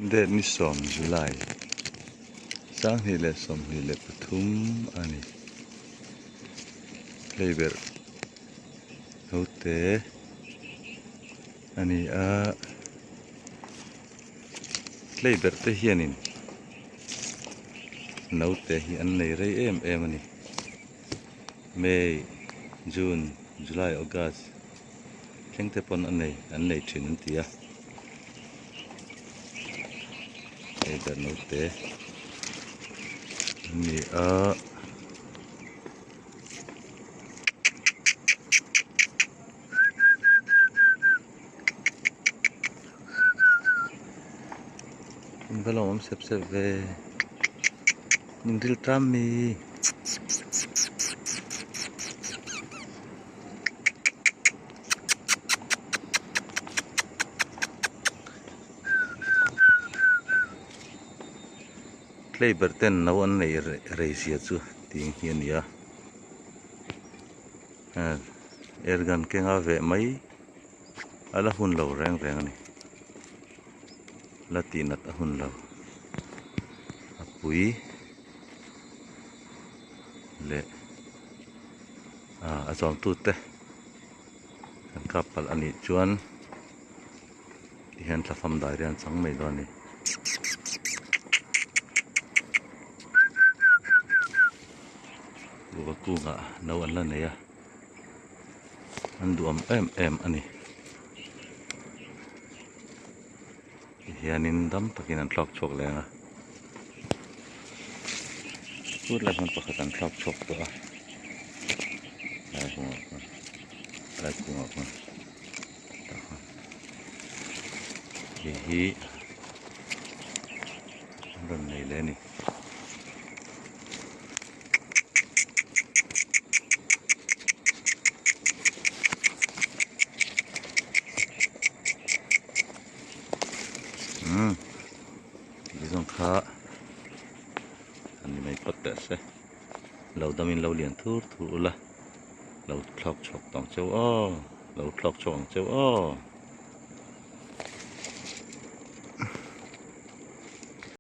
Date ni sawm July 2023 a ni. Playberh note a ni a, playberh te hianin note hi an nei rei em em a ni. May, June, July, August thleng te pawn a nei an nei thin an ti a. Hei ber naute an ni a. In va lawm awm sep sep ve in ril tram mi. Tlei ber ten no an neih rei zia chu tih hi a ni a airgun kenga veh mai a la hun lo reng reng a ni la tih nat a hun lo a pui leh a zawm tute an kap palh a nih chuan tihian thlafam dai an chang mai dawn a ni. Kuhva kungah no an la nei a an duham em em a ni tihianin dam takin an thlawk chhuak leng a chutlai hmun pakhat an thlawk chhuak tawh a lai kungah khuan lai kungah khuan tah khuan hei hi an rawn nei leh a ni. Umm tih zawng kha an ni mai phawt teh se lo damin lo lian thur thur ula lo thlawk chhuak tawng cheu aw lo thlawk chhuak ang cheu aw.